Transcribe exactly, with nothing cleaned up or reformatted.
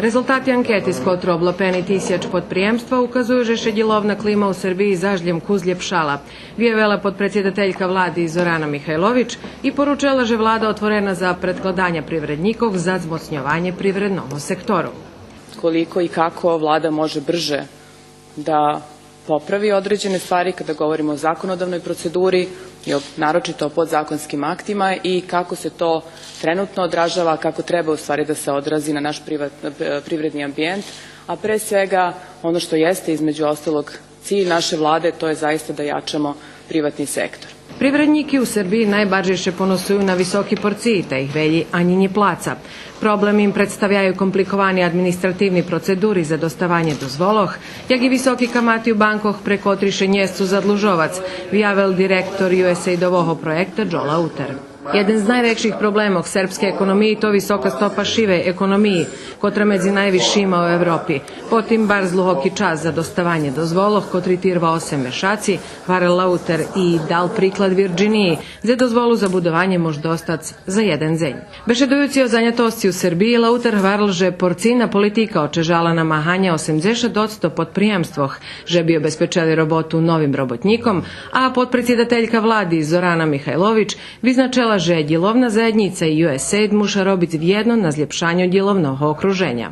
Резултати анкети з котру облапени тисяч подприємства указую же ше дїловна клима у Сербиї заш лєм кус лєпшала, виявела подпредсидателька влади Зорана Михайлович и поручела же влада отворена за предкладаня привреднїкох за змоцньованє привредного сектору. Koliko i kako vlada može brže da popravi određene stvari kada govorimo o zakonodavnoj proceduri i o, naročito o podzakonskim aktima i kako se to trenutno odražava, kako treba u stvari da se odrazi na naš privat-, privredni ambijent, a pre svega ono što jeste između ostalog cilj naše vlade, to je zaista da jačamo privatni sektor. Привреднїки у Сербиї найбаржей ше поносую на високи порциї, та их велї анї нє плаца. Проблем им представяю компликовани административни процедури за доставанє дозволох, як и високи камати у банкох, пре котри ше нє сцу задлужовац, виявел директор ю ес ейдового проєкта Джо Лаутер. Єден з найвекших проблемох сербскей економиї то висока стопа шивей економиї, котра медзи найвисшима у Европи. Потим барз длугоки час за доставанє дозволох, котри тирва осем мешаци, гварел Лаутер, и дал приклад Вирджиниї, дзе дозволу за будованє мож достац за єден дзень. Бешедуюци о занятосци у Сербиї, Лаутер гварел же порцийна политика очежала намаганя осемдзешат одсто подприємствох же би обезпечели роботу новим роботнїком, а подпредсидателька влади Зорана Михайлович визначела же дїловна заєднїца и ю ес ейд муша робиц вєдно на злєпшаню дїловного окруженя.